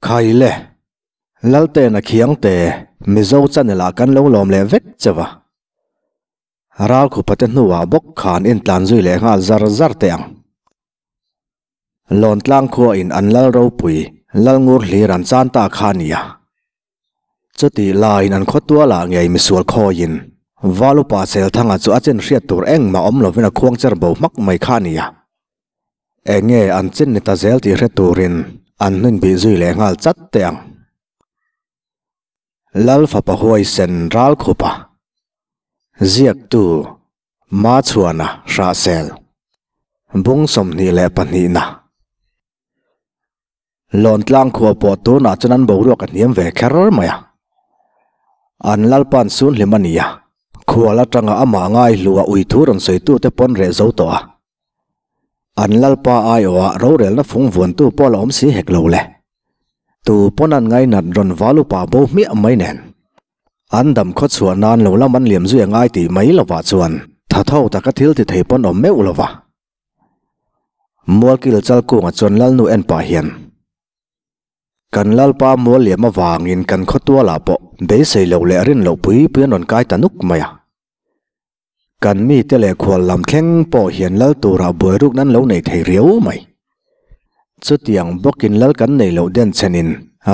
Khaile, Laltena Khiangte, Mizo channel ah kan lo lawm leh vek cheu a. Ralkhupate hnuah bawk khan intlan zui leh nghal zar zar teh ang. Lawntlang khua in an lal ropui Lalngur hlir an chan ta kha nia. Chutih laiin an khawtualah ngei misual khawiin Valupa Selthanga chu a chin hriat tur engmah awm lovin a khuang cher bo hmak mai kha nia. Enge an chin ni ta zel tih hre turin an hnin bih zui leh nghal chat teh ang. Lal fapa huaisen Ralkhupa ziaktu Machhuana Hrahsel bung 22 na Lawntlang khua pawh tunah chuan an boruak a hniam ve kher mai a. An Lalpa'n sun hlim a ni a, khual atanga amah ngaihlua ui thu rawn sawitute pawn reh zo tawh a. An Lalpa aiawhah rorelna fung vuantu pawh la awm si hek lo le. Tu pawn an ngainat rawn val upa bo hmiah mai nen. An dam khaw chhuah nan lo lam an liam zui a ngai tih mai lovah chuan tha tho taka thil ti thei pawn awm meuh lova. Mualkil Chalkunga chuan Lalnu en pah hian, Kan Lalpa mual liam avangin kan khawtualah pawh beisei loh leh rin loh pui pui an rawn kai ta nuk mai a. Kan mite leh khual lam thleng pawh hian lal turah buai ruk nan lo nei thei riau mai. Chutiang bawkin lal kan nei loh den chhenin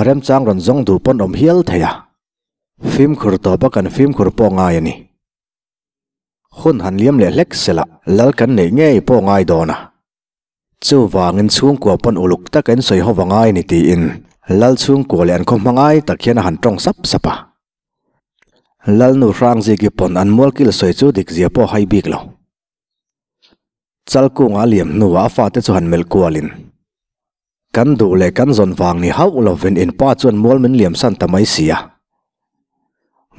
remchang rawn zawng duh pawn awm hial thei a. Fimkhur tawpa kan fimkhur pawh ngai a ni. Hun han liam leh hlek sela lal kan neih ngei pawh ngai dawn a. Chuvangin chhungkua pawn uluk taka in sawi ho va ngai ni tiin Lal chhungkua leh an khaw hma ngai tak hian a han tawng sap sap a. Lalnu Hrangziki pawn an mualkil sawi chu dik zia pawh hai bik lo. Chalkunga a liam hnuah a fate chu han melh kualin, Kan duh leh kan zawn vang ni hauh lovin in pa chuan mual min liam san ta mai si a.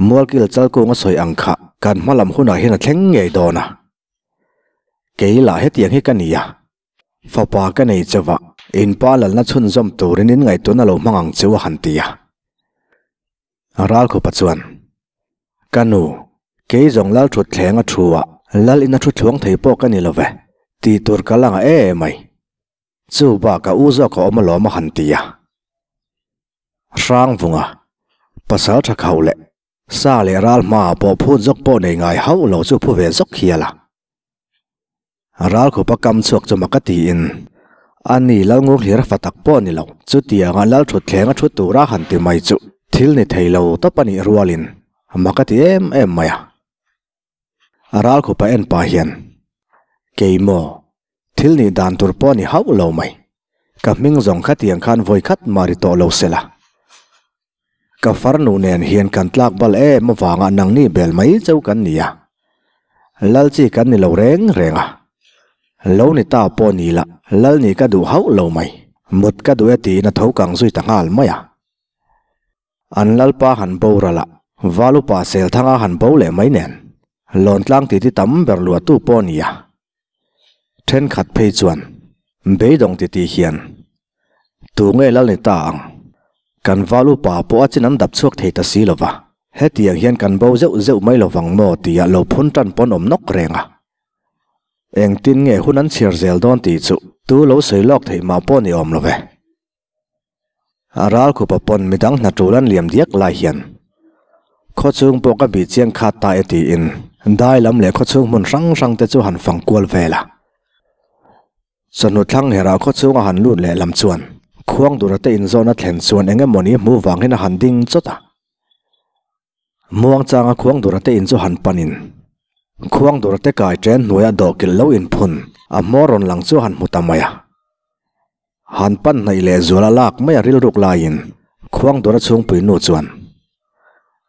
Mualkil Chalkunga sawi ang kha kan hma lam hunah hian a thleng ngei dawn a. Kei lah hetiang hi ka ni a, fapa ka nei chauh a, in pa lalna chhunzawm turin in ngaihtuahna lo hmang ang cheu a han ti a. Ralkhupa chuan, Ka nu, kei zawng lal thut thleng a thu a, lal ina thu thluang thei pawh ka ni lo ve, tih tur ka la ngah em mai. Chu bakah u zawk a awm alawm a han ti a. Hrangvunga, pasal tha khauh leh Sa leh ral hmaah pawh phut zawk pawh nei ngai hauh lo chu phu ve zawk hial a. Ral khupa kam chhuak chu mak a tiin, A ni Lalngur hlir a fa tak pawh ni lo, chutianga lal thut thleng a thut tura han ti mai chu thil ni thei lo tawp a nih rualin mak a ti em em mai a. Ral khupa en pah hian, Kei maw, thil nih dan tur pawh ni hauh lo mai, ka hming zawng khatiang khan vawi khat mah ri tawh lo sela. Ka farnu nen hian kan tlak bal em avanga nangni bel mai cheu kan ni a, lal chi kan ni lo reng reng a. Lo ni ta pawh ni la, lal ni ka duh hauh lo mai, mut ka duh e tiin a tho kang zui ta nghal mai a. An lalpa han boral a, Valupa Selthanga han bo leh mai nen, Lawntlang titi tam ber luahtu pawh ni a. Thenkhat phei chuan beidawng titi hian tu nge lal ni ta ang? Kan val upa pawh a chin an dap chhuak thei ta si lo va, hetiang hian kan bo zeuh zeuh mai lo vang maw tia lo phun tan pawn awm nawk reng a. Engtin nge hun an chhiar zel dawn tih chu tu lo sawi lawk theih mah pawh ni awm lo ve. A ralkhupa pawn midang hna tul an liam diak lai hian khawchhung pawh ka bih chiang khat ta e tiin dai lam leh khawchhung hmun hrang hrang te chu han fang kual vel a. Chawhnu thlang herah khawchhung a han lut leh lam chuan khuang dura te inzawhna thlen chuan eng emawni hmuh vang hian a han ding chawt a. Muangchanga khuang dura te in chu han panin khuang dura te kai chen hnuaia dawhkilh lo inphun a hmawr rawn lang chu a han hmu ta mai a. Han pan hnaih leh zual a lak mai a rilruk laiin khuang dura chhungpui nu chuan,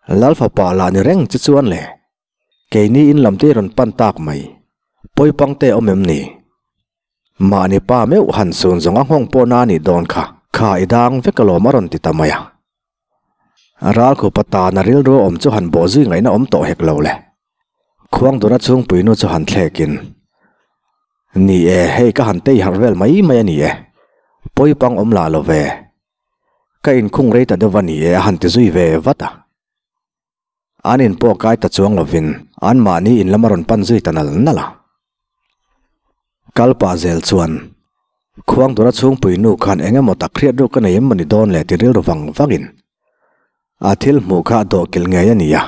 Lal fapa lah ni reng che chuan le, keini in lam te i rawn pan tak mai, pawipang te awm em ni? Mahni pa meuh han sun zawng a nghawng pawh na anih dawn kha, kha i dang vek alawm a rawn ti ta mai a. Ralkhupa tana rilru awm chu han bawh zui ngaihna awm tawh hek lo le. Khuangdura chhungpui nu chu han thlekin, Ni e, hei ka han tei harh vel mai mai a ni e. Pawipang awm lah lo ve. Ka inkhung rei ta deuh a ni e a han ti zui ve vat a. An in pawh kai ta chuang lovin anmahni in lam a rawn pan zui ta nal nal a. Kal pah zel chuan. Khuangdawra chhungpui nu khan eng emaw tak hriat ruk a nei em mawni dawn le ti rilru vang vangin a thil hmuh kha a dawhkilh ngei a ni a.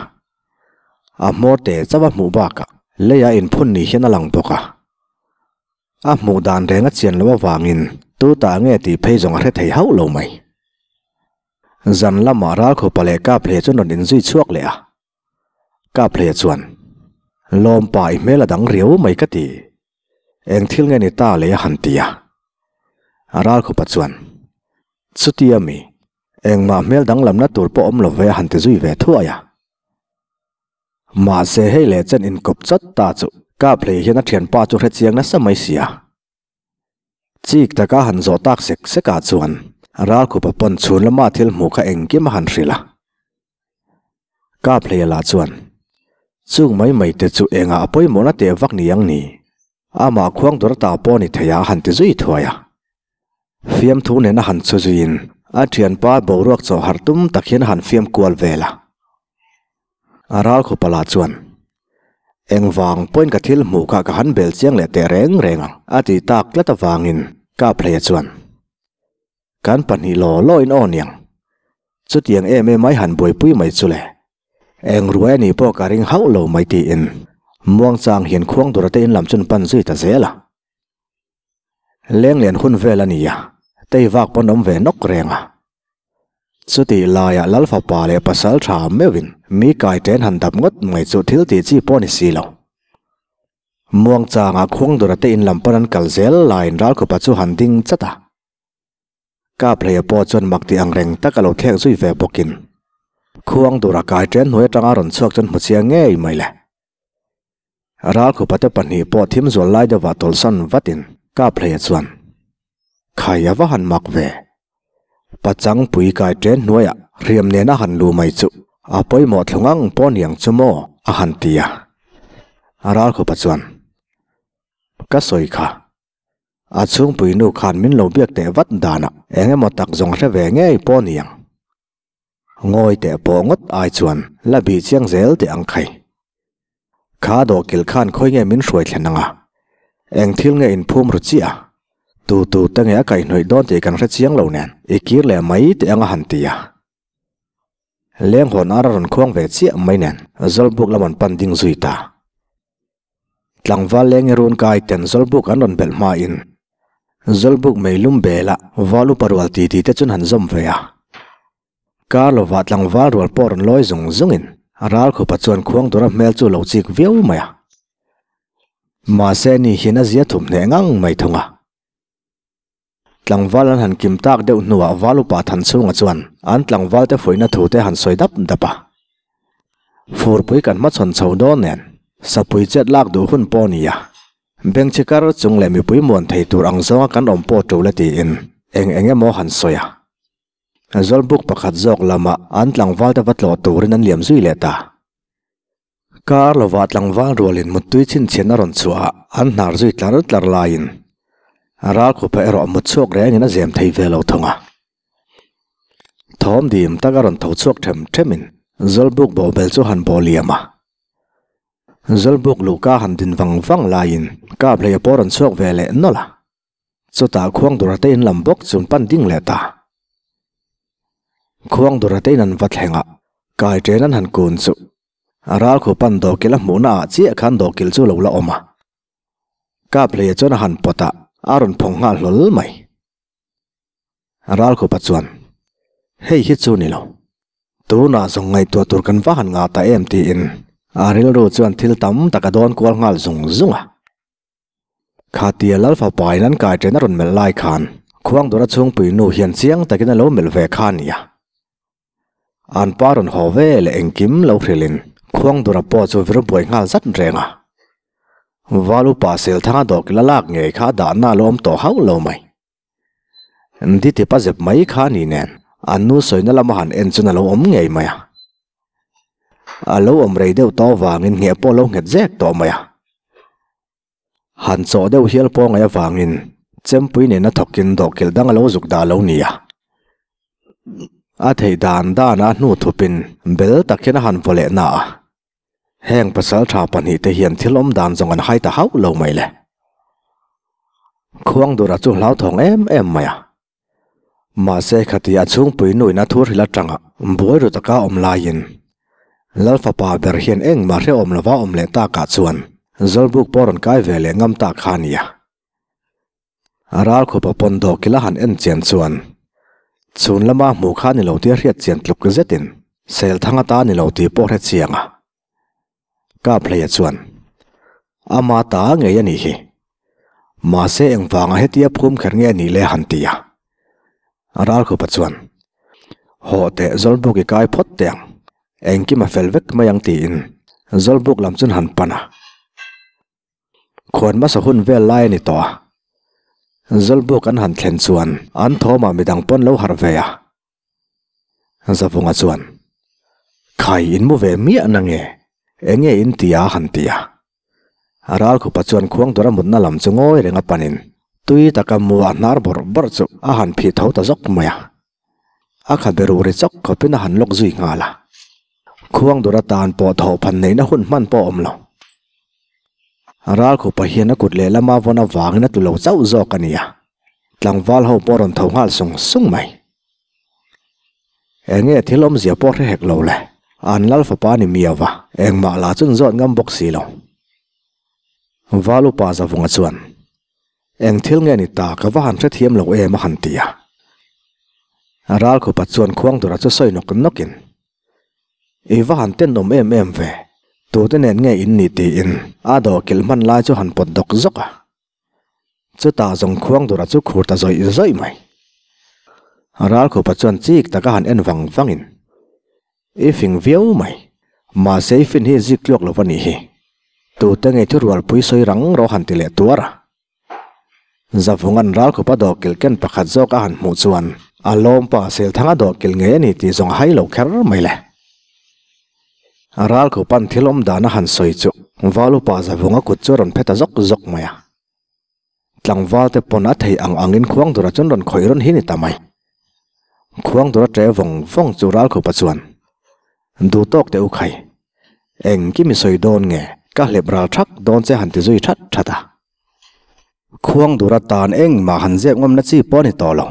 A hmawr te chauh a hmuh bakah leiah inphun ni hian a lang bawk a. A hmuh dan reng a chian loh avangin tu tah nge tih phei zawng a hre thei hauh lo mai. Zan lamah Ralkhupa leh Kaphlei chuan rawn inzui chhuak leh a. Kaphleia chuan, Lawmpa i hmel a dang riau mai ka ti. Eng thil nge ni ta lei a han ti a. Ralkhupa chuan, Chutia mi, engmah hmel danglamna tur pawh awm lo ve a han ti zui ve thuai a. Mahse hei leh chen inkawp chawt ta chu Kaphleia hian a thianpa chu hre chiang nasa mai sia. Chik taka han zawh tak sek sekah chuan Ralkhupa pawn chhun lama thil hmuh kha engkim a han hrilh a. Kaphleia lah chuan, Chung mai mai te chu engah a pawimawhna teh vak ni ang ni? Amah khuang dawr ta pawh ni thei a han ti zui thuai a. Fiamthu nena han chhu zuiin a thianpa boruak chaw harh tum tak hian a han fiam kual vel a. A ralkhupa lah chuan, Engvang pawhin ka thil hmuh kha ka han bel chiang leh teh reng reng ang, a ti tak tlat avangin Kaphleia chuan, Kan pahnih law lawin aw niang. Chutiang em em ai han buaipui mai chu le. Eng ruai a nih pawh ka ring hauh lo mai tiin muangchang hian khuangdura te in lam chuan pan zui ta zel a. Lenglian hun vel a ni a, tei vak pawn awm ve nawk reng a. Chutih laiah Lal fapa leh pasal tha meuhin mi kai ṭen han dap ngawt mai chu thil tih chi pawh a ni si lo. Muangchangah Khuangdura te in lam pawn an kal zel laiin Ralkhupa chu han ding chat a. Kaphleia pawh chuan mak tih ang reng tak a lo thlek zui ve bawkin Khuangdura kai ṭen hnuai aṭanga rawn chhuak chuan hmu chiang ngei mai le. Ralkhupa te pahnih pawh thim zual lai deuhah tawlhsawn vatin Kaphleia chuan, Khai a va han mak ve. Pachang pui kai ṭen hnuaiah hriam nena han lu mai chu a pawimawh thlung ang pawh niang chu maw a han ti a. Ralkhupa chuan, Ka sawi kha. A chhungpui nu khan min lo biak teh vat danah eng emaw tak zawng hre ve ngei pawh niang. Ngawi teh pawh ngawt ai chuan la bih chiang zel teh ang khai. Kha dawhkilh khan khawi nge min hruai thlen anga? Eng thil nge inphum ru chiah a? Tu tu te nge a kaihhnawih dawn tih kan hre chiang lo nen i kir leh mai teh anga han ti a. Lenghawn ar a rawn khuang ve chiah mai nen Zawlbuk lam an pan ding zui ta. Tlangval leng i run kai ten Zawlbuk an rawn belh hmain Zawlbuk meilum bela val upa rual ti ti te chuan han zawm ve a. Kar lovah tlangval rual pawh rawn lawi zung zungin Ralkhupa chuan khuangdawra hmel chu lo chik viau mai a. Mahse ni hian a zia thum hneh ngang mai thung a. Tlangval an han kim tak deuh hnuah val upa Thanchhunga chuan an tlangvalte fuihna thu te han sawi dap dap a. Furpui kan hmachhawn chho dawn nen sapui chet lak duh hun pawh a ni a. Bengchhi kar chung leh mipui muan thei tur ang zawnga kan awm pawh tul a tiin eng eng emaw han sawi a. Zawlbuk pakhat zawk lamah an tlangvalte va tlawh turin an liam zui leh ta. Kar lovah tlangval rualin muttui chhinchhian a rawn chhuah a, an hnar zui tlar tlar laiin Ralkhupa erawh mut chhuak rengin a zem thei ve lo thung a. Thawm dim tak a rawn tho chhuak them themin Zawlbuk bawhbel chu han bawh liam a. Zawlbuk luhka han din vang vang laiin Kaphleia pawh rawn chhuak ve leh nawlh a. Chutah Khuangdura te in lam bawk chun pan ding leh ta. Khuangdura te in an va thleng a, kai ṭen an han kun chu. A ralkhupan dawhkilh a hmuhna ah chiah khan dawhkilh chu lo la awm a. Kaphleia chuan a han pawt a, a rawn phawng nghal hlawl mai. Ralkhupa chuan, Hei hi chu ni lo. Tunah zawng ngaihtuah tur kan va han ngah ta em tiin a rilru chuan thil tam tak a dawn kual nghal zung zung a. Khatia Lal fapain an kai ṭhen a rawn melh lai khan Khuangdawra chhungpui nu hian chiang takin a lo melh ve kha a nia. An pa rawn haw ve leh engkim lo hrilhin Khuangdawra pawh chu vir buai nghal zat reng a. Val upa Selthanga dawhkilh a lak ngei kha a dahna a lo awm tawh hauh lo mai. Ndi tip a zep mai kha ni nen an nu sawina lama han en chuan a lo awm ngei mai a. A lo awm rei deuh tawh avangin ngheh pawh a lo nghet zek tawh mai a. Han chawh deuh hial pawh ngaih avangin chempui nena thawkin dawhkilh dang a lo zuk dah lo nia. A theih dan dana a hnu thupin bel tak hian a han vaw leh na a. Heng pasal tha pahnihte hian thil awm dan zawng an hai ta hauh lo mai le. Khuangdura chu hlauthawng em em mai a. Mahse khati a chhungpui nuin a thu hrilh atanga buai ru taka awm laiin Lalfapa ber hian engmah hrehawm lova awm leh takah chuan Zawlbuk pawh rawn kai ve leh ngam ta kha a nia. Ralkhupa pawn dawhkilh a han en chian chuan chhun lama hmuh kha ni lo tia hriat chian tluk zetin Selthang ata ni lo tih pawh hre chiang a. Kaphleia chuan, Ama ta ngei a nih hi. Mahse engvanga hetia phum kher nge a nih le han ti a. Ralkhupa chuan, Hawh teh Zawlbuk i kai phawt teh ang. Engkim a fel vek mai ang tiin Zawlbuk lam chuan han pan a. Khuan hmasa hun vel lai a ni tawh a. Zawlbuk an han thlen chuan an thawmah midang pawn lo harh ve a. Zavunga chuan, Khai in mu ve miah na nge? Eng nge in ti a? han ti a. Ralkhupa chuan khuangdawra mutna lam chu ngawi reng a panin tui taka mu a hnar bawrh bawrh chu a han phih tho ta zawk mai a. A khabe ruh ri chawk khawpin a han lawk zui nghal a. Khuangdawra tan pawh thawhphan neihna hun hman pawh a awm lo. Ralkhupa hian a kut lehlama vawn avangin a tlu lo chauh zawk a ni a. Tlangval ho pawh a rawn tho nghal sung sung mai. Eng nge thil awmzia pawh hre hek lo le, an lal fapa ni miau va, engmah lah chun zawt ngam bawk si lo. Val upa Zavunga chuan, Eng thil nge ni ta ka va han hrethiam lo em a han ti a. Ralkhupa chuan khuangdura chu sawi nawk nawkin, I va han tenawm em em ve, tute nen nge in nih tiin a dawhkilh hman lai chu han pawt dawk zawk a. Chutah zawng khuangdura chu khur ta zawih zawih mai. Ralkhupa chuan chik taka han en vang vangin, I fing viau mai, mahse i fin hi zik tluak lo va nih hi. Tute ngei thu rualpui sawi rang rawh han ti leh tuar a. Zavunga'n Ralkhupa dawhkilh ken pakhat zawk a han hmuh chuan a lawmpa Selthanga dawhkilh ngei a ni tih zawng a hai lo kher mai le. Ralkhupa'n thil awm dan a han sawi chu Valupa Zavunga kut chu a rawn phe ta zawk zawk mai a. Tlangval te pawn a theih ang angin Khuangdura chuan rawn khawih rawn hi ni ta mai. Khuangdura ṭe vawng vawng chu Ralkhupa chuan, Duh tawk teh u khai. Engkim i sawi dawn nge? Ka hlep ral ṭhak dawn che han ti zui ṭhat ṭhat a. Khuangdura tan engmah han zep ngawmna chi pawh a ni tawh lo.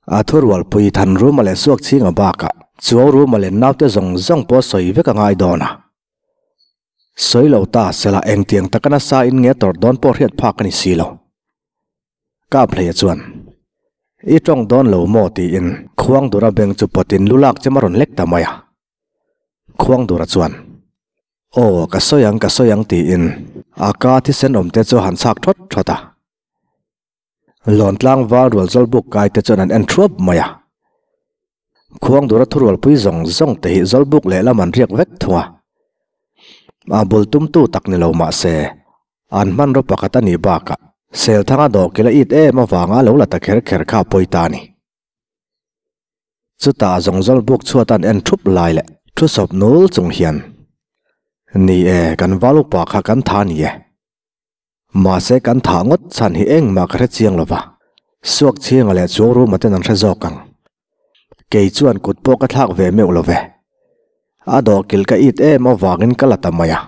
A thurualpui than ruma leh suak chhinga bakah chuau ruma leh naute zawng zawng pawh sawi vek a ngai dawn a. Sawi lo ta sela engtiang taka nasa in nge tawrh dawn pawh hriat phak a ni si lo. Kaphleia chuan, I tawng dawn lo maw? tiin Khuangdura beng chu pawtin lu lak chem a rawn lek ta mai a. Khuangdura chuan, Aw, ka sawi ang, ka sawi ang tiin a ka thisen awmte chu a han chhak thawt thawt a. Lawntlang val rual Zawlbuk kai te chuan an en thuap mai a. Khuangdura thurualpui zawng zawng te hi Zawlbuk lehlam an riak vek thung a. A bul tumtu tak ni lo mah se, an hmanraw pakhat a nih bakah Selthanga dawhkilh a it em avanga lo la ta kher kher kha a pawi ta a ni. Chutah zawng Zawlbuk chhuat an en thup lai leh thu sawp nul chung hian, Ni e, kan val upa kha kan tha ni e. Mahse kan thah ngawt chhan hi engmah ka hre chiang lo va, suak chhinga leh chuang ruma ten an hre zawk ang. Kei chuan kut pawh ka thlak ve meuh lo ve. A dawhkilh ka it em avangin ka la ta mai a.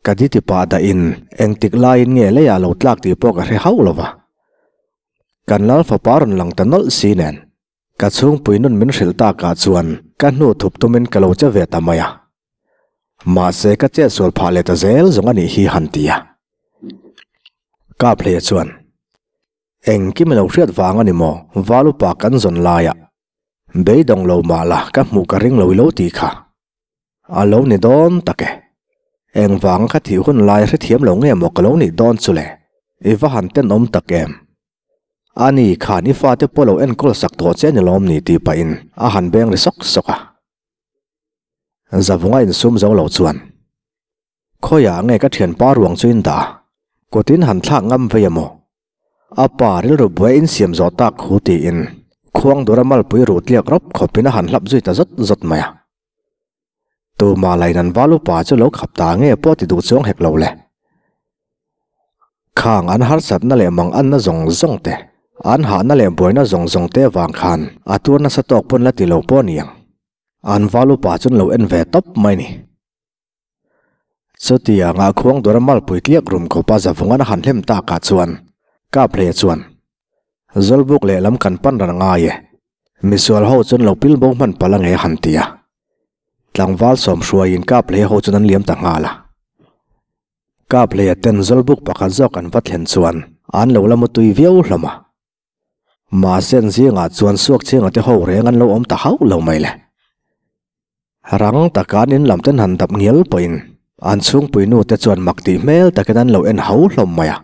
Ka diti pah dahin engtik laiin nge leiah lo tlak tih pawh ka hre hauh lo va. Kan lal fapa rawn lang ta nawlh si nen. Ka chhungpui nun min hrilh takah chuan ka hnu thup tumin ka lo che ve ta mai a. Mahse ka chetsual phah leh ta zel zawng a nih hi han ti a. Kaphleia chuan, Engkim i lo hriat vang a ni maw? Val upa kan zawn laiah beidawng lo mah la ka hmuh ka ring lo i lo tih kha. A lo ni dawn tak e. Engvanga ka thih hun lai hrethiam lo nge maw ka lo nih dawn chu le? I va han tenawm tak em? A ni khan i fate pawh lo enkawl sak tawh che a ni lawm ni tih pahin a han beng ri sawk sawk a. Zavunga insum zo lo chuan, Khawiah nge ka thianpa ruang chu in dah a? Kutin han thlak ngam vei a maw? A pa rilru buai insiam zawh tak khu tiin Khuangdura malpui ruh tliak rawp khawpin a han hlap zui ta zawt zawt mai a. Tumah lain an val upa chu lo khap ta nge pawh ti duh chuang hek lo le. Khang an harsatna leh mang anna zawng zawng te, an hahna leh buaina zawng zawng te vang khan a tuar nasa tawk pawn la ti lo pawh niang. An val upa chuan lo en ve tawp mai ni. Chutianga khuangdura malpui tliak rum khawpa Zavungan a han hlem takah chuan. Kaphleia chuan, Zawlbuk lehlam kan pan ran ngai e, misual ho chuan lo pil bo hman palh ange a han ti a. Tlangval sawm hruaiin Kaphleia ho chuan an liam ta nghal a. Kaphleia ten Zawlbuk pakhat zawk an va thlen chuan an lo la mutui viau hlawm a. Mahse an zingah chuan Suakchhianga te ho reng an lo awm ta hauh lo mai le. Rang taka an in lam ten han dap ngial pawhin an chhungpui nu te chuan mak tih hmel takin an lo en hau hlawm mai a,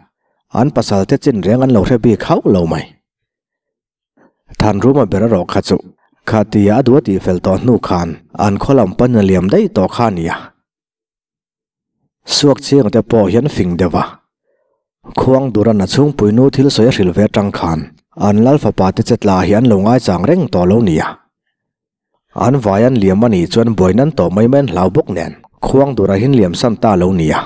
an pasal te chin reng an lo hre bik hauh lo mai. Thanruma ber erawh kha chu khatia a duh a tih fel tawh hnu khan an khaw lam panin a liam daih tawh kha a ni a. Suakchhianga te pawh hian fing deuh a, Khuang Duran a chhungpui nu thil sawi a hrilh ve atang khan an lal fapa te che tla hi an lo ngaichang reng tawh lo nia. An vai an liam a nih chuan buai nan tawh mai mai an hlau bawk nen Khuang Dura hin liam san ta lo nia.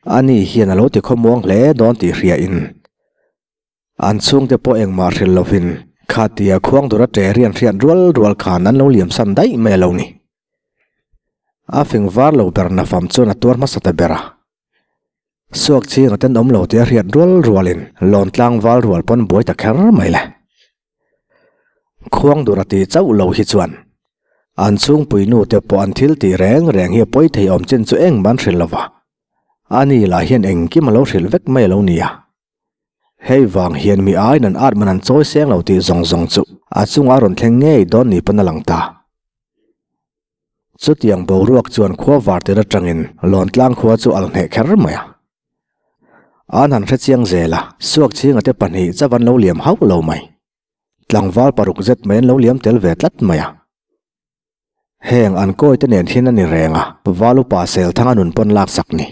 Ani hian a lo ti khawmuang hle dawn tih hria in an chhungte pawh engmah hrilh lovin khatia Khuang Dura ṭe rian hriat rual rual khan an lo liam san daih mai a lo ni. A fing var lo ber nafam chuan a tuar hmasa ta ber a. Suak chhing a tenawm lo tih a hriat rual rualin lawn tlangval rual pawn buai ta kher mai le. Khuang dur a tih chauh lo hi chuan an chhungpui nu te pawh an thil tih reng reng hi a pawi thei awm chin chu engmah an hrilh lo va, ani lah hian engkim a lo hrilh vek mai a lo nia. Hei vang hian mi aiin an at man an chawi seng lo tih zawng zawng chu a chungah a rawn thleng ngei dawn ni pawn a lang ta. Chutiang boruak chuan khua var tir atangin Lawntlang khua chu al hneh kher mai a. An han hre chiang zel a, Suakchhinga te pahnih chauh an lo liam hauh lo mai. Tlangval paruk zet mai an lo liam tel ve tlat mai a. Heng an kawi te nen hian a ni reng a, Val upa Selthanga nun pawn laksak ni.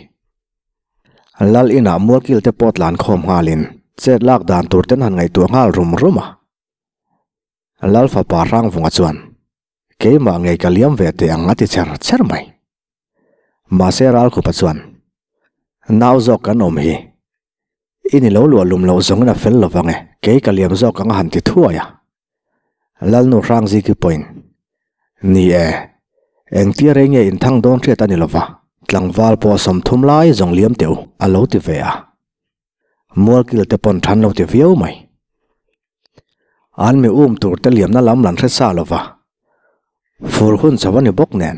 Lal inah mualkil te pawh tlan khawm nghalin chet lak dan tur ten han ngaihtuah nghal rum rum a. Lal fapa Hrangvunga chuan Keimah ngei ka liam ve teh ang a ti cher cher mai. Mahse Ralkhupa chuan, Nau zawk kan awm hi. I ni lo luah lum loh zawngin a fel lo vang e, kei ka liam zawk ang a han ti thuai a. Lalnu Hrangziki pawhin, Ni e, engtia rei nge inthang dawn hriat a ni lo va, tlangval pawh 30 lai zawng liam teh u, a lo ti ve a. Mualkil te pawn than lo ti viau mai. An mi um tur te liamna lam lan hre sa lova, fur hun chho a ni bawk nen,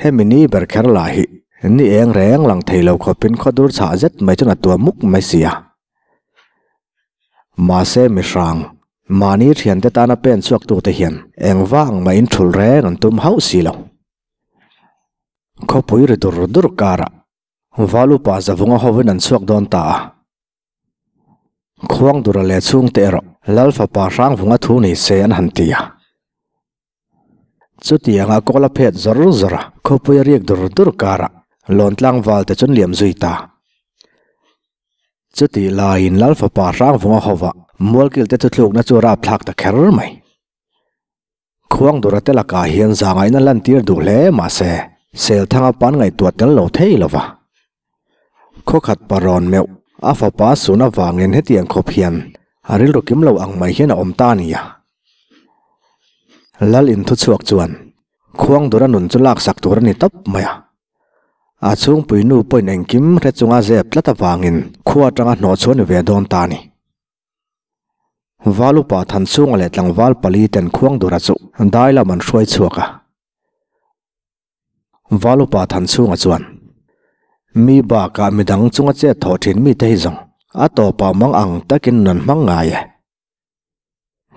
hemi ni ber kher lah hi ni eng reng lang thei lo khawpin khawdur chhah zet mai chuan a tua muk mai si a. Mahse mi hrang, mahni thiante tana pen chhuak tute hian engvang mah in thulh reng an tum hauh si lo. Khawpui ri dur dur karah Valupa Zavunga hovin an chhuak dawn ta a. Khuangdura leh chhungte erawh Lal fapa Hrangvunga thu ni se an han ti a. Chutianga kawl a phet zawr zawr a, khawpui a riak dur dur karah Lawntlang valte chu an liam zui ta. Chutih laiin Lal fapa Hrangvunga hova mualkilte chu tlukna chu a rapthlak ta kher mai. Khuangdura te lakah hian zangaihna lantir duh hle mahse, Selthanga pan ngaihtuah tel lo thei lo va. Khawkhat parawn meuh a fapa sun avangin hetiang khawp hian a rilru kim lo ang mai hian a awm ta a nia. Lal in thuchhuak chuan Khuangdura nun chu laksak tur a ni tawp mai a. A chhungpui nu pawhin engkim hre chunga zep tlat avangin khua atanga hnawh chhuah a ni ve dawn ta a ni. Val upa Thanchhunga leh tlangval pali ten Khuangdura chu dai lam an hruai chhuak a. Val upa Thanchhunga chuan, Mi bakah midang chunga chet thawh thin mite hi zawng a tawpah mang ang takin nun hmang ngai e.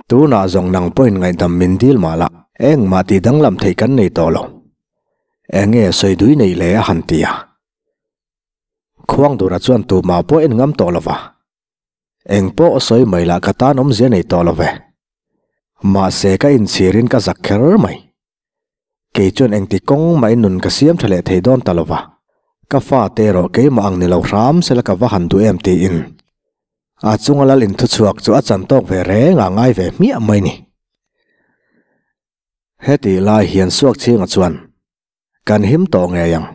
Tunah zawng nang pawhin ngaihdam min dil mah lah engmah tih danglam theih kan nei tawh lo. Enge sawi dui nei le a han ti a. Khuangdura chuan tumah pawh en ngam tawh lo va. Eng pawh sawi mai lah ka tan awmzia nei tawh lo ve. Mahse ka inchhirin ka zak kher mai. Kei chuan engti kawng mah in nun ka siam tha leh thei dawn ta lo va. Ka fate erawh keimah ang ni lo hram sela ka va han duh em tiin a chunga lal inthuchhuak chu a chan tawk ve reng a ngai ve hmiah mai ni. Hetih lai hian Suakchhinga chuan kan him tawh ngei ang.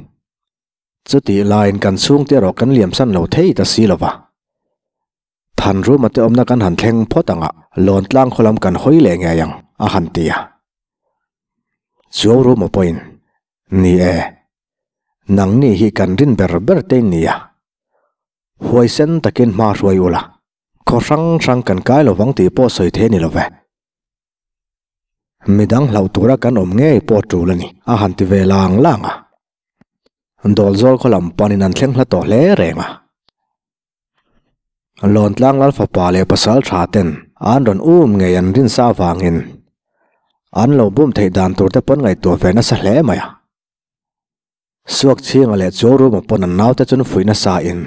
Chutih laiin kan chhungte erawh kan liamsan lo thei ta si lo va. Thanruma te awmna kan han thleng phawt ang a, Lawntlang khaw lam kan hawi leh ngei ang, a han ti a. Chuauruma pawhin, Ni e, nangni hi kan rin ber ber te in ni a. Huaisen takin hma hruai ula, khaw hrang hrang kan kai lovang tih pawh sawi thei a ni lo ve. Midang hlauh tura kan awm ngei pawh tul a ni, a han ti ve lang lang a. Dawlzawl khaw lam panin an thleng hla tawh hle reng a. Lawntlang lal fapa leh pasal tha ten an rawn um ngei an rinsa avangin an lo bum theih dan tur te pawn ngaihtuah ve nasa hle mai a. Suakchhinga leh Chuauruma pawn an naute chuan fuih nasa in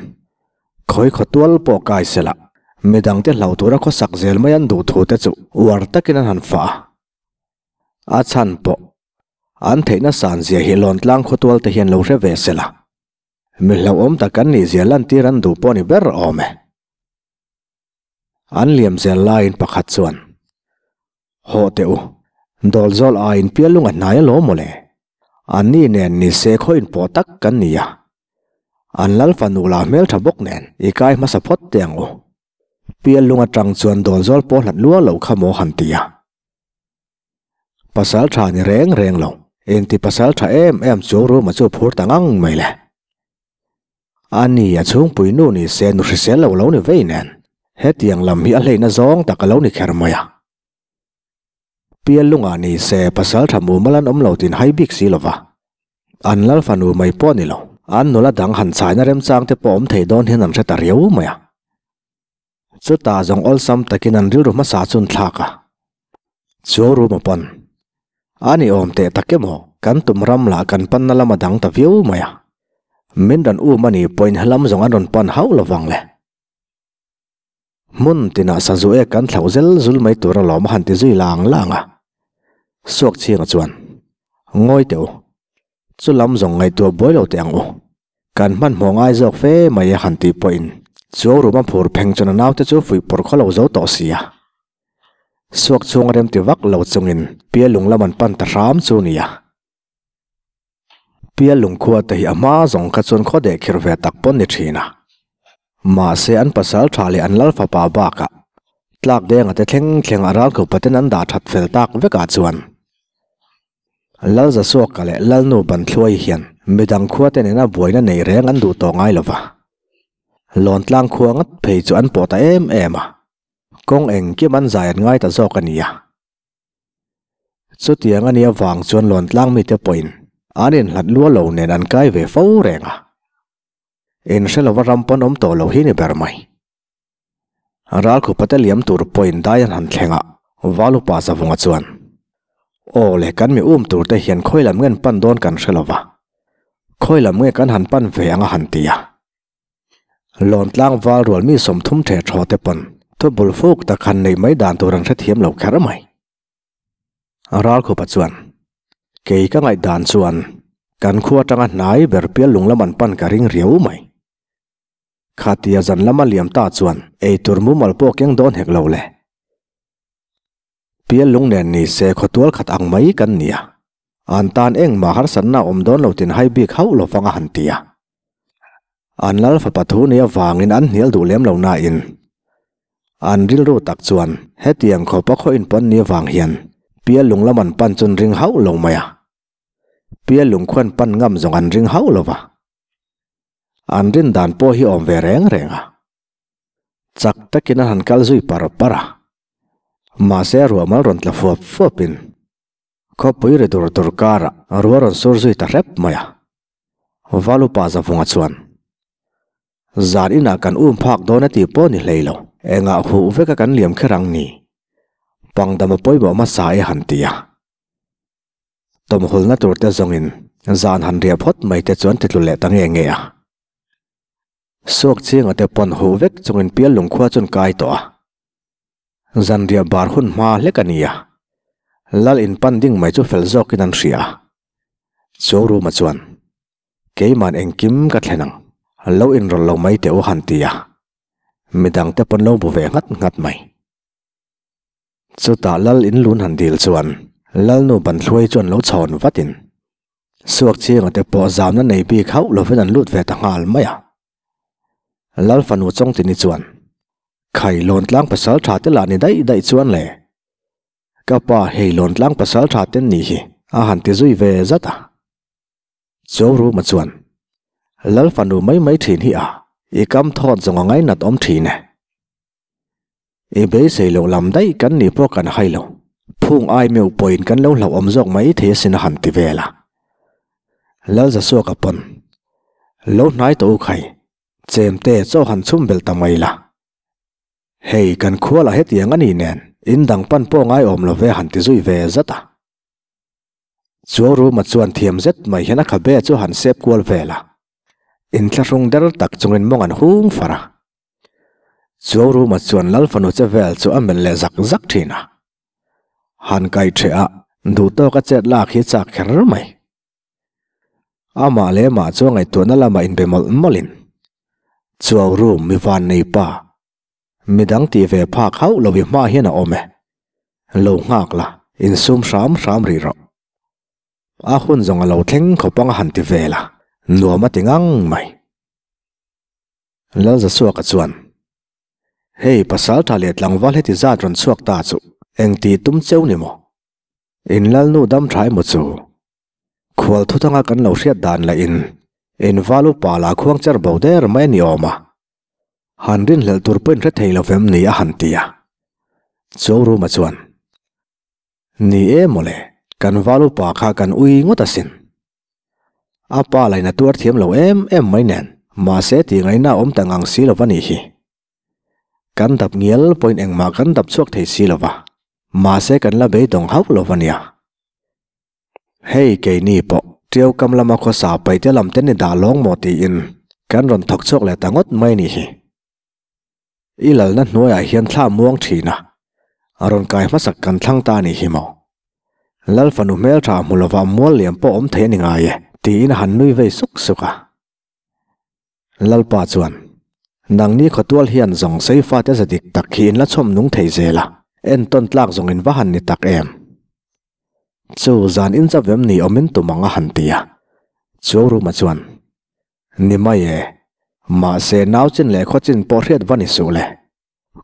khawi khaw tual pawh kai sela midangte hlau tura khawsak zel mai an duh thu te chu uar takin an han fah a. A chhan pawh an theihna san zia hi Lawntlang khawtual te hian lo hre ve sela mi hlauhawm tak an nih zia lantir an duh pawh a ni ber awm e. An liam zel laiin pakhat chuan, Hawh teh u, Dawlzawl aiin pial lung a hnai alawm mawle. Anni nen ni se khaw inpawh tak kan ni a. An lal fanu lah hmeltha bawk nen i kai hmasa phawt teh ang u. Pial lung atang chuan Dawlzawl pawh hlat lua lo kha maw han ti a. Pasal tha ni reng reng lo, inti pasal tha em em chu Ruma chu phur ta ngang mai le. A ni, a chhungpui nu ni se nu hrisel lo lo ni vei nen, hetiang lam hi a hleina zawng tak a lo ni kher mai a. Pial lungah ni se pasal tha mumal an awm lo tin hai bik si lova. An lal fanu mai pawh ni lo, an nula dang han chhaina remchang te pawh awm thei dawn hian an hre ta riau mai a. Chutah zawng awlsam takin an rilru hmasa chun thlak a. Chuau rum a pawn. A ni awm teh tak emaw, kan tum ram lah kan panna lam a dang ta viau mai a. Min rawn um a nih pawhin helam zawng an rawn pan hauh lo vang le. Hmun tinah sazu ek kan thlauh zel zul mai tur alawm a han ti zui lang lang a. Suakchhinga chuan, Ngawi teh u, chu lam zawng ngaihtuah buai lo teh ang u. Kan hmanhmawh ngai zawk fe mai a han tih pawhin chuau rum a phur pheng chuan a naute chu fuih pawr khaw lo zo tawh si a. Suak chhung a remti vak lo chungin Pial lung lam an pan ta hram chu nia. Pial lung khua te hi a hma zawng kha chuan khaw deh khir ve tak pawn ni thin a. Mahse an pasal tha leh an lal fapa bakah tlak denga te thleng thleng a ral khupa ten an dah that fel tak vekah chuan Lalza Suaka leh Lalnu Banthluai hian midang khuate nena buaina neih reng an duh tawh ngai lo va. Lawntlang khua ngat phei chu an pawh ta em em a, kawng engkim an zai an ngai ta zawk a nia. Chutiang a nih avang chuan Lawntlang mite pawhin an inhlat lua lo nen an kai ve fo reng a. Inhre lova ram pawn awm tawh lo hi ni ber mai. Ralkhupate liam tur pawhin dai an han thleng a, Valupa Zavunga chuan, Aw le, kan mi um turte hian khawi lam nge an pan dawn kan hre lo va, khawi lam nge kan han pan ve ang a han ti a. Lawntlang val rual mi 30 theh thaw te pawn thubul fuk tak han neih mai dan tur an hrethiam lo kher mai. Ralkhupa chuan, Kei ka ngaihdan chuan kan khua atanga hnai ber pial lung lam an pan ka ring riau mai. Khatia zan lama liam ta chuan eitur mumal pawh keng dawn hek lo le. Pial lung nen ni se khawtual khat ang mai kan ni a. An tan engmah harsatna awm dawn lo tin hai bik hauh lovang a han ti a. An lal fapa thu ni avangin an hnial duh lem lo nain an rilru tak chuan hetiang khawpa khaw inpawn ni avang hian pial lung lam an pan chun ring hauh lo mai a. Pial lung khuan pan ngam zawng an ring hauh lo va. An rin dan pawh hi awm ve reng reng a. Chak takin an han kal zui par par a. Mahse ruahmal rawn tla fuap fuapin khawpui ri dur dur karah ruah rawn sur zui ta hrep mai a. Valupa Zavunga chuan, Zan inah kan um phak dawn a tih pawh ni hlei lo, engah huh veka kan liam kher ang ni? Pangdam a pawimawh hmasa e han ti a. Tawmhulna tur te zawngin zan han riah phawt mai te chuan titlu leh ta nge nge a. Suak chinga te pawn huh vek chungin pial lungkhua chuan kai tawh a. Zan riah bar hun hma hlek a ni a. Lal in pan ding mai chu fel zawkin an hria a. Chu Ruma chuan, Keiman engkim ka thlen ang, lo inrawlh lo mai teh u han ti a. Midang te pawn lo bu ve nghat nghat mai. Chutah Lal in lun han dil chuan Lalnu Banthluai chuan lo chhawn vatin Suakchhinga te pawh zamna nei bik hauh lovin an lut ve ta nghal mai a. Lal fanu Chawngtini chuan, Khai Lawntlang pasal tha te lah ni daih daih chuan le. Ka pa hei Lawntlang pasal tha ten ni hi a han ti zui ve zat a. Chawruma chuan, Lal fanu mai mai thin hi a, I kam thawt zawng a ngainat awm thin e. I beisei loh lam daih kan nih pawh kan hai lo. Phung ai meuh pawhin kan lo hlauhawm zawk mai thei asin a han ti vel a. Lalzasuaka pawn, Lo hnai tawh u khai, chemte chaw han chhum belh ta mai la. Hei kan khualah hetiang a ni nen, in dang pan pawh ngaiawm lo ve han ti zui ve zat a. Chuau Ruma chuan thiam zet mai hian a khabe chu han sep kual vel a. Inthlahrung der tak chungin mawng an hung far a. Chuau Ruma chuan Lal fanu che vel chu a melh leh zak zak thin a. Han kaih ṭheh a, duh tawk a chet lak hi chak kher mai. Amah leh amah chu a ngaihtuahna lamah inbe mawlh mawlhin, Chuau Rum mi van nei pa, midang tih ve phak hauh lo i hma hian a awm e. Lo nghak la, insum hram hram rih rawh. A hun zawng a lo thleng khawp ang a han ti vel a, nuam a ti ngang mai. Lalzasuaka chuan, Hei pasal tha leh tlangval heti zat rawn chhuak ta chu engti tum cheu ni maw? In lalnu dam tha emaw chu? Khual thutanga kan lo hriat dan lah in in val upa lah khuang cher bo der mai a ni awm a. Han rinhlelh tur pawhin hre thei lo vem ni a han ti a. Chuau Ruma chuan, Ni e mawle, kan val upa kha kan ui ngawt asin. A pa lah in a tuar thiam lo em em mai nen, mahse tih ngaihna a awm ta ngang si lo va nih hi. Kan dap ngial pawhin engmah kan dap chhuak thei si lo va, mahse kan la beidawng hauh lo va nia. Hei keini pawh Tiau kam lama khawsa paihte lam te ni dah lawng maw tiin kan rawn thawk chhuak leh ta ngawt mai ni hi. I lalna hnuaiah hian thla muang thin a, a rawn kai hmasak kan thlang ta ni hi maw. Lal fanu hmeltha hmu lova mual liam pawh awm thei a ni ngai e tiin a han nui vei suk suk a. Lalpa chuan, Nangni khawtual hian zawng sei fate za dik tak hi in la chhawm nung thei zel a, entawn tlak zawng in va han ni tak em? Chu zan in chavem ni awmin tum ang a han ti a. Chuauruma chuan, Ni mai e, mahse nau chin leh khaw chin pawh hriat va ni suh le.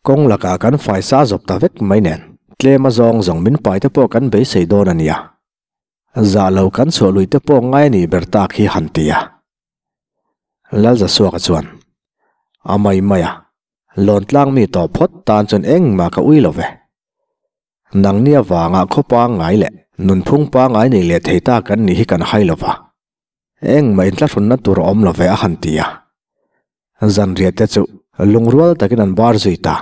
Kawng lakah kan faisa zawp ta vek mai nen, tlem a zawng zawng min pai te pawh kan beisei dawn a nia. Zah lo kan chhuah lui te pawh ngai a nih ber tak hi han ti a. Lalzasuaka chuan, A mai mai a, Lawntlang mi tawh phawt tan chuan engmah ka ui lo ve. Nangni avanga khaw pangngai leh nunphung pangngai nei leh thei ta kan nih hi kan hai lo va. Engmah inthlahrunna tur a awm lo ve a han ti a. Zanriah te chu lungrual takin an bar zui ta.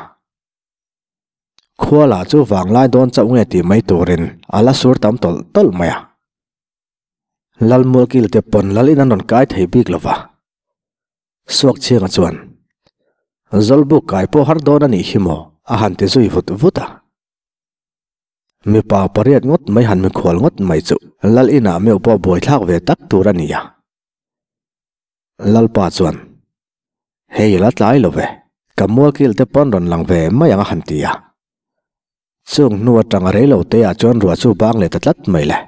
Khua lah chu vanglai dawn chauh nge tih mai turin a la sur tam tawlh tawlh mai a. Lalmualkil te pawn lal in an rawn kai thei bik lo va. Suakchhianga chuan, Zawlbuk kai pawh har dawn a nih hi maw? a han ti zui vut vut a. Mipa pariat ngawt mai han mikhual ngawt mai chu lal inah meuh pawh buaithlak ve tak tur a ni a. Lalpa chuan, Hei la tlai lo ve, ka mualkil te pawn rawn lang ve mai ang a han ti a. Chung hnu atanga rei lo te ah chuan ruah chu bang leh ta tlat mai le.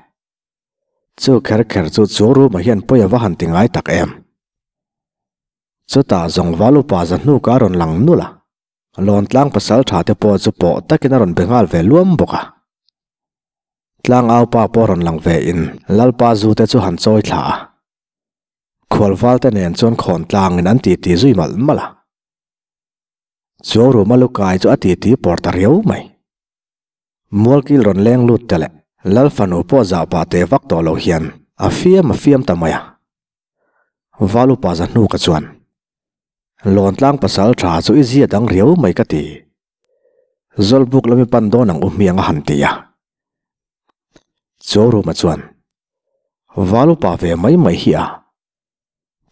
Chu kher kher chu chu room ah hian pawi a va han ti ngai tak em. Chutah zawng val upa za hnuk a rawn lang nulh a, Lawntlang pasal tha te pawh chu pawh takin a rawn be nghal ve luam bawk a. Tlangau pa pawh rawn lang ve in Lalpa zu te chu han chawi thla a. Khualval te nen chuan khawn tlangin an titi zui malh malh a. Chuau ruma lu kai chu a titi pawr ta riau mai. Mualkil rawn leng lut te leh Lal fanu pawh zah pah teh vak tawh lo hian a fiam a fiam ta mai a. Val upa za hnuka chuan, Lawntlang pasal tha chu i zia dang riau mai ka ti. Zawlbuk lami pan dawn ang u hmiang a han ti a. Chuau ruma chuan, Val upa ve mai mai hi a.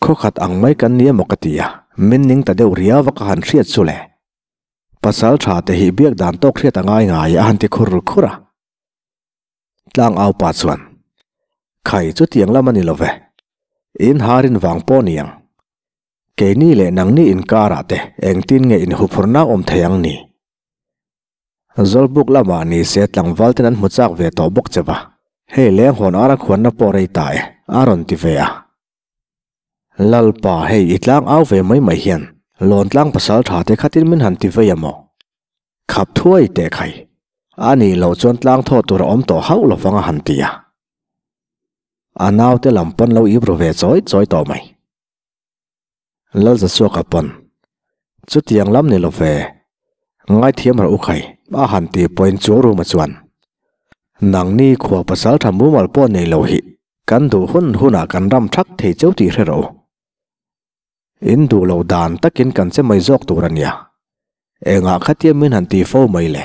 Khawkhat ang mai kan ni emaw ka ti a, min ning ta deuh riau a ka han hriat chu le. Pasal tha te hi biak dan tawk hriat a ngai ngai a han ti khur khur a. Tlang au pa chuan, Khai chutiang lam a ni lo ve. In harin vang pawh ni ang. Keini leh nangni inkarah te engtin nge inhuphurna awm thei ang ni? Zawlbuk lamah ni se tlangval ten an hmu chak ve tawh bawk che va, hei leng hawn ara khuanna pawh rei ta e, a rawn ti ve a. Lalpa hei i tlang au ve mai mai hian Lawntlang pasal tha te khatin min han ti vei a maw? Khap thuai teh khai. A nih loh chuan tlang thaw tur a awm tawh hauh lo vang a han ti a. A naute lam pawn lo ip ru ve chawi chawi tawh mai. Lalzasuaka pawn, Chutiang lam ni lo ve, ngaithiam rawh u khai, a han ti pawhin chu room-a chuan, Nangni khua pasal tha mumal pawh nei lo hi kan duh hun hunah kan ram thak thei cheu tih hre rawh u. In duh lo dan takin kan che mai zawk tur a nia. Engah khatia min han ti fo mai le?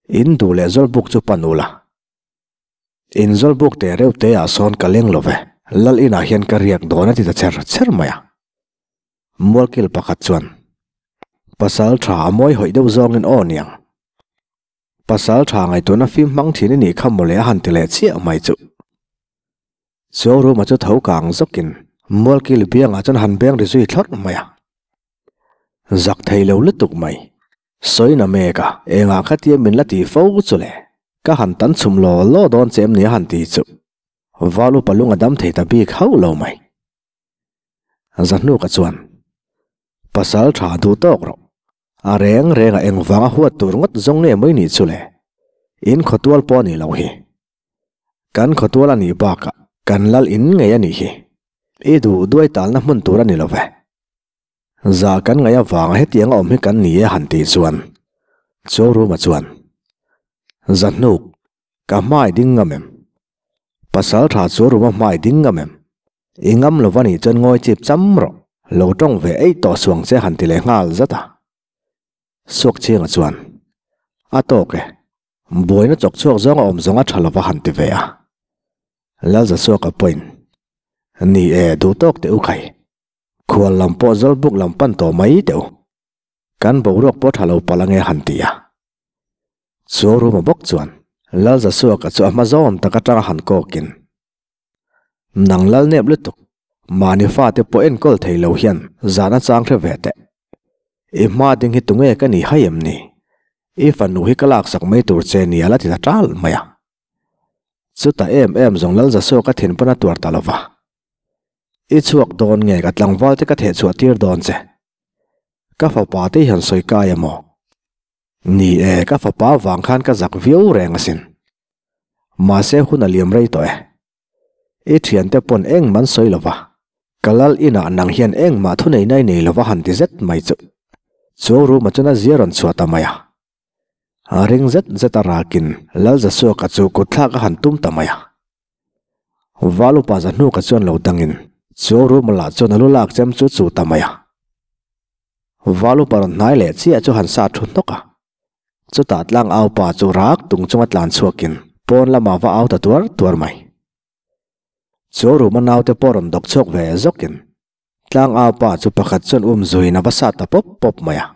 In duh leh zawlbuk chu pan ula. In zawlbuk teh reuh te ah sawn ka leng lo ve, lal inah hian ka riak dawn a ti ta cher cher mai a. Mualkil pakhat chuan, Pasal tha a mawi hawih deuh zawngin aw niang. Pasal tha ngaihtuahna fim hmang thin i nih kha mawle a han ti leh chiah mai chu. Chuauruma chu tho kang zawkin Mualkil biangah chuan han beng ri zui thlawrh mai a. Zak thei lo lutuk mai. Sawina mek a, engah khatia min la ti fo chu le? Ka han tan chhum law law dawn che em ni a han ti chu. Val upa lung a dam thei ta bik hauh lo mai. Zahnuka chuan, Pasal tha duh tawk rawh. A reng reng a engvanga huat tur ngawt zawng nge mai nih chu le? In khawtual pawh a nih loh hi. Kan khawtual a nih bakah kan lal in ngei a nih hi. I duh duai talna hmun tur a ni lo ve. Za kan ngaih avanga hetiang a awm hi kan ni e han tih chuan Chawruma chuan, Zahnuk, ka hmai ding ngam em? Pasal tha Chawruma hmai ding ngam em? I ngam lo va nih chuan ngawi chip cham rawh, lo tawng ve eih tawh suang che han ti leh nghal zat a. Suakchhianga chuan, A tawk e, Buaina chawk chhuak zawng a awm zawng a tha lova han ti ve a. Lalzasuaka pawhin, Ni e, duh tawk teh u khai. Khual lam pawh Zawlbuk lam pan tawh mai teh u. Kan boruak pawh tha lo palh ange han ti a. Chuauruma bawk chuan Lalzasuaka chu a hma zawn tak atanga han kawkin, Nang lal nep lutuk, mahni fate pawh enkawl thei lo hian zan a chang hre ve teh. I hma ding hi tunge ka ni hai em ni? I fanu hi ka laksak mai tur che nia la ti ta tal mai a. Chutah em em zawng lal Zasua ka thin pawn a tuar ta lo va. I chhuak dawn nge ka tlangval te ka theh chhuah tir dawn che. Ka fapa te hi han sawi kai a maw? Ni e, ka fapa vang khan ka zak viau reng asin. Mahse hun a liam rei tawh e. I thiante pawn engmah an sawi lova, ka lal inah nang hian engmah thunei nai nei lova han ti zet mai chu. Chuang ruma chuan a zia rawn chhuah ta mai a. A ring zet zet a rakin Lal Zasuaka chu kutthlak a han tum ta mai a. Val upa Zahnuka chuan lo dangin Chuang ruma lah chuan a lu lak chem chu chu ta mai a. Val upa rawn hnai leh chiah chu han sa thu hnawk a. Chutah tlang au pa chu rak tung chunga tlan chhuakin pawn lamah va au ta tuar tuar mai. Chu ruma naute pawh rawn dawk chhuak ve zawkin tlang au pa chu pakhat chuan um zuiin a va sa ta pawp pawp mai a.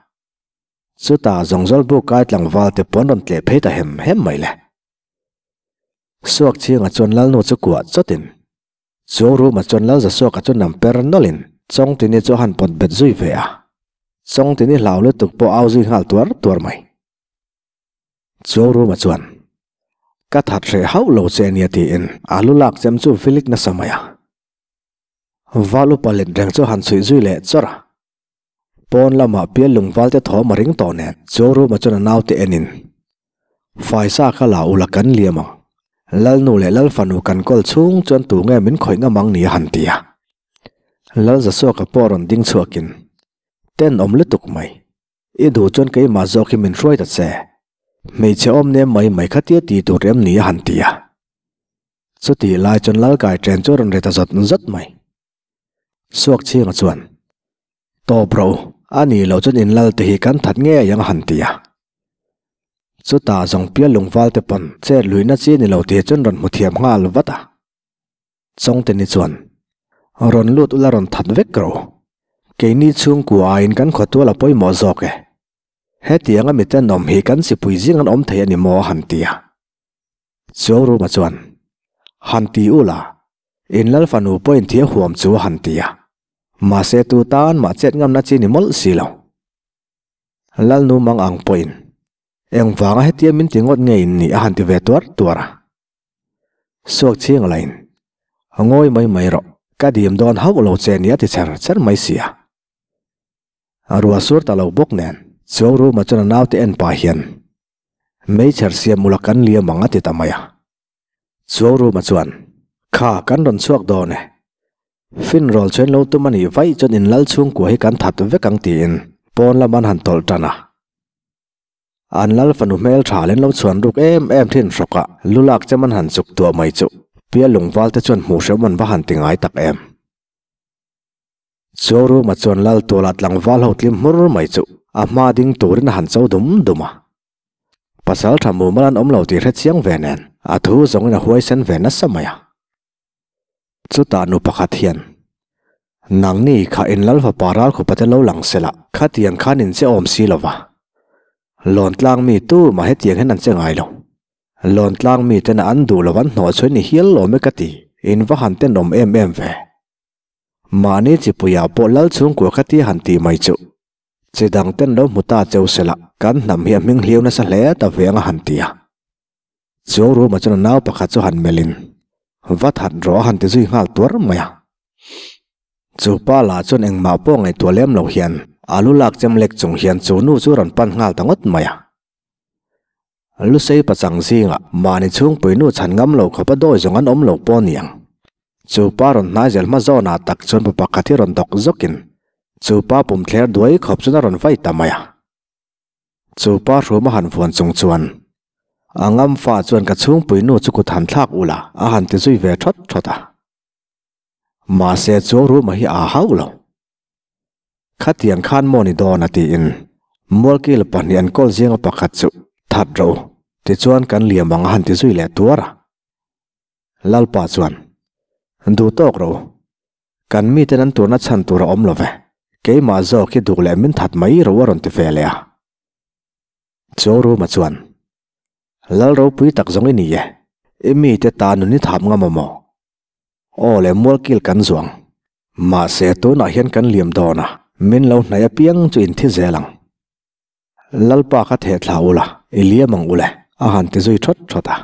Chutah zawngzawl buk kai tlangval te pawn rawn tleh phei ta hem hem mai le. Suak chhingah chuan Lalnu chu kuah chawtin Chu ruma chuan Lalzasuaka chu nam per nawlhin Chawngtini chu a han pawt bet zui ve a. Chawngtini hlau lutuk pawh au zui nghal tuar tuar mai. Chu ruma chuan, Ka that hreh hauh lo che ania tiin a lu lak chem chu vilik nasa mai a. Val upa let reng chu a han chhuih zui leh chawrh a. Pawn lamah pial lungval te thawm a ring tawh nen chu ruma chuan a naute enin, Faisa kha la ula kan liam ang. Lalnu leh Lalfanu kan kawl chhung chuan tu nge min khawih ngam ang ni a han ti a. Lalzasuaka pawh rawn ding chhuakin, Tenawm lutuk mai. I duh chuan keimah zawk hi min hruai ta che. Hmeichhe awm nem mai mai kha tia ti tur em ni a han ti a. Chutih lai chuan Lalkai chen chu a rawn ri ta zawt zawt mai. Suak chhinga chuan, Tawp rawh u, a nih loh chuan in lal te hi kan that ngei ang a han ti a. Chutah zawng pial lungval te pawn chet luihna chi ni lo tih chuan rawn hmu thiam nghal vat a. Chawngte ni chuan, Rawn lut ula rawn that vek rawh u. Keini chhungkua aiin kan khawtual a pawimawh zawk e. Hetianga miten awm hi kan sipui zing an awm thei a ni maw a han ti a. Chuangruma chuan, Han ti u la, in lal fanu pawhin thia huam chu a han ti a. Mahse tu tan mah chet ngamna chi ni mawlh si lo. Lalnu mang ang pawhin, Engvanga hetia min ti ngawt nge in nih a han ti ve tuar tuar a. Suak chhing lain, Ngawi mai mai rawh, ka dim dawn hauh lo che ni a ti cher cher mai si a. A ruah sur ta lo bawk nen, Chuangruma chuan a naute en pah hian, Meichher siam ula kan liam ang a ti ta mai a. Chuangruma chuan, Kha, kan rawn chhuak dawn e. Finrawl chuan lo tum a nih vaih chuan in lal chhungkua hi kan that vek ang tiin pawn lam an han tawlh tan a. An lal fanu hmel tha len lo chhuan ruk em em thin hrawk a, lu lak chem an han chuk tuah mai chu Pial lungval te chuan hmuh hrehawm an va han ti ngai tak em. Chawruma chuan lal tualah tlangval ho tlim hmur mai chu a hma ding turin a han cho dum dum a. Pasal tha mumal an awm lo tih hre chiang ve nen a thu zawngin a huaisen ve nasa mai a. Chutah nu pakhat hian, Nangni kha in lal fapa ral khupa te lo lang sela, khatiang khan in che awm si lo va. Lawntlang mi tu mah hetiang hian an che ngai lo. Lawntlang mi tena an duh lo an hnawh chhuai ni hial lawm e ka ti, in va han tenawm em em ve. Mahni chipuiah pawh lal chhungkua kha tia han tih mai chuh. Chi dang ten lo hmu ta cheu sela, kan hnam hi a hming hliau nasa hle ta ve anga han ti a. Chuang Ruma chuan a nau pakhat chu han melhin, Va that rawh a han ti zui nghal tuar mai a. Chu pa lah chuan engmah pawh ngaihtuah lem lo hian a lu lak chem lek chung hian chu nu chu rawn pan nghal ta ngawt mai a. Lusei pachang zingah mahni chhungpui nu chhan ngam lo khawpa dawi zawng an awm lo pawh niang. Chu pa rawn hnai zel hma zawnah tak chuan pa pakhat hi rawn dawk zawkin chu pa pum thler duai khawp chuan a rawn vai ta mai a. Chu pa hruam a han vuan chung chuan, A ngam fa chuan ka chhungpui nu chu kut han thlak ula a han ti zui ve thawt thawt a. Mahse chu ruma hi aa hauh lo. Khatiang khan maw ni dawn a tiin Mualkil pahnih an kawl zinga pakhat chu that rawh u, tichuan kan liam ang a han ti zui leh tuar a. Lalpa chuan, Duh tawk rawh u, Kan miten an turna chhan tur a awm lo ve. Keimah zawk hi duh leh min that mai ro a rawn ti ve leh a. Chaw Ruma chuan, Lal ropui tak zawng i ni e. I mite ta nun i thap ngam awm aw? Aw le mualkil kan zuang. Mahse tunah hian kan liam dawn a, min lo hnaih apiang chu in thi zel ang. Lalpa kha theh thla ula, i liam ang ule, a han ti zui thawt thawt a.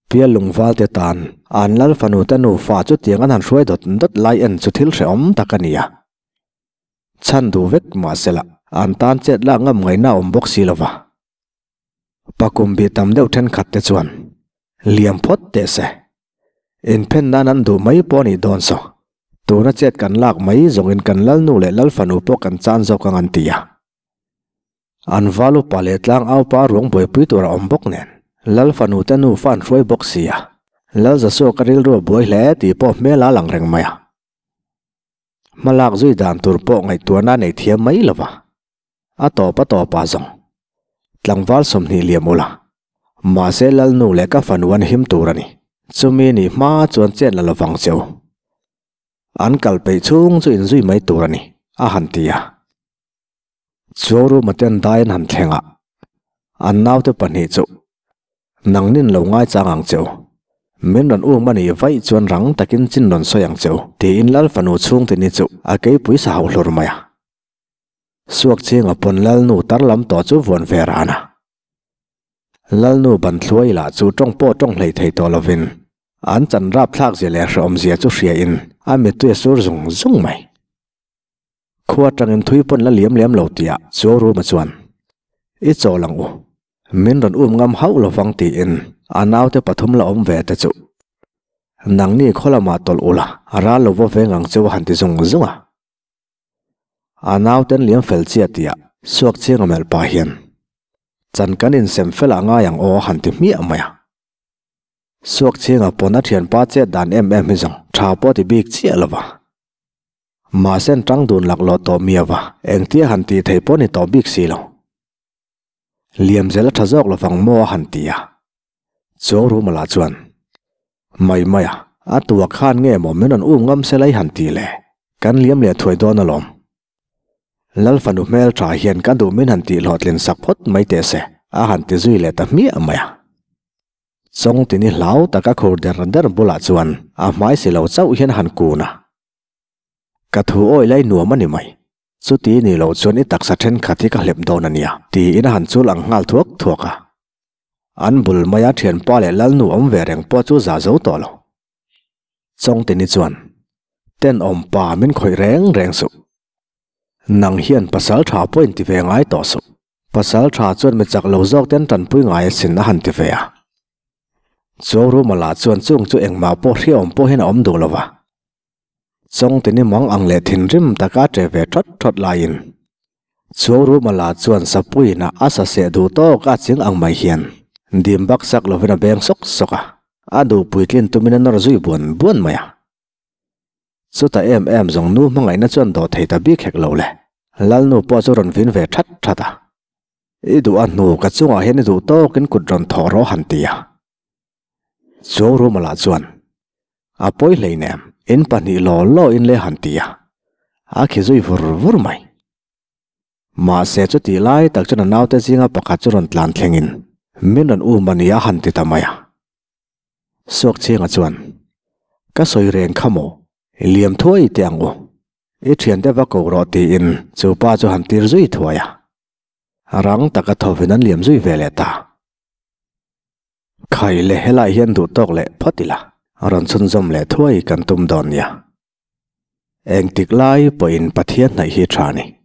Pial lungvalte tan an lal fanu te nufa chu tiang an han hruai dawt dawt lai en chu thil hrehawm tak a ni a. Chhan duh vek mahsela an tan chet lak ngam ngaihna a awm bawk si lova. Pakum bih tam deuh thenkhat te chuan liam phawt teh se. Inphen nan an duh mai pawh a nih dawn saw. Tuna chet kan lak mai zawngin kan lalnu leh lal fanu pawh kan chan zawk ang an ti a. An val upa leh tlang aupa ruang buaipui tur a awm bawk nen, Lal fanu te nufa an hruai bawk si a, Lal Zasua ka rilru a buai hle tih pawh hmel a lang reng mai a. Hmalak zui dan tur pawh ngaihtuahna a nei thiam mai lo va, a tawp a tawp ah zawng tlangval 20 liam ula, mahse Lal nu leh ka fanu an him tur a ni, chumi nih hma chuan chet la lovang che u. An kal peih chhung chu inzui mai tur a ni, a han ti a. Chawruma ten dai an han thleng a, an naute pahnih chu nangnin lo ngaichang ang che u, min rawn um a nih vaih chuan rang takin chin rawn sawi ang che u tiin Lal fanu chhungte ni chu a keipui sa hauh hlur mai a. Suakchhinga pawn Lalnu tar lam tawh chu vuan ve ran a. Lalnu ban thluai lah chu tawng pawh tawng hlei thei tawh lovin an chan rapthlak zia leh hrehawm zia chu hria in a mittui a sur zung zung mai. Khua atangin thui pawn la liam lem lo tih ah Chawruma chuan, I chawl ang u, min rawn um ngam hauh lovang tiin a naute pathum la awm ve te chu nangni khaw lamah tawlh ula ral lo va veng ang cheu a han ti zung zung a. A nauten liam fel chiah tih ah Suakchhianga melh pah hian, Chan kan insem fel ah ngai ang aw a han ti hmiah mai a. Suakchhianga pawn a thianpa chet dan em em hi zawng tha pawh ti bik chiah lova. Mahse an tang dun laklawh tawh miau va, engtia han tih theih pawh ni tawh bik si lo. Liam zel a tha zawk lovang maw a han ti a. Chuang Ruma lah chuan, Mai mai a, a tua khan nge maw min rawn um ngam se lai han ti le, kan liam leh thuai dawn alawm. Lal fanu hmel tha hian ka duh min han tih hlawhtlin sak phawt mai teh se, a han ti zui leh ta hmiah mai a. Chawngtini hlau taka khur der der bulah chuan a hmai si lo chauh hian a han kun a. Ka thu awi lai nuam a ni mai. Chuti ni lo chuan i taksa thenkhat hi ka hlep dawn a nia, tiin a han chul ang nghal thuak thuak a. An bul maia thianpa leh lalnu awm ve reng pawh chu za zo tawh lo. Chawngtini chuan, Tenawm pa min khawih reng reng suh. Nang hian pasal tha pawh inti ve ngai tawh suh. Pasal tha chuan mi chak lo zawk ten tanpui ngai asin a han ti ve a. Chawruma lah chuan chung chu engmah pawh hriaawm pawh hian a awm duh lo va. Chawngtini mang ang leh thinrim taka a ṭe ve ṭhawt ṭhawt laiin Chuaurumala chuan sapuiin a a sa seh duh tawk a ching ang mai hian dim bak sak lovin a beng sawk sawk a, a duh puitlin tumin a nawr zui buan buan mai a. Chuta em em zawng nu hmangaihna chuan dawh thei ta bik hek lo le. Lalnu pawh chu rawn vin ve that that a. I duh a hnu ka chungah hian i duh tawkin kut rawn thawh rawh han ti a. Chuaurumala chuan A pawi hleinem, in pahnih law law in le han ti a, a khi zui vur vur mai. Mahse chutih lai tak chuan a naute zinga pakhat chu rawn tlan thlengin min rawn um a ni a han ti ta mai a. Suakchhianga chuan, Ka sawi reng kha maw, liam thuai teh ang u, i thiante va ko rawh tiin chu pa chu han tir zui thuai a. Rang taka thawvin an liam zui ve leh ta. Khai le helai hian duh tawk leh phawt ila, rawn chhunzawm leh thuai kan tum dawn nia. Engtik lai pawhin Pathian hnaih hi tha ni.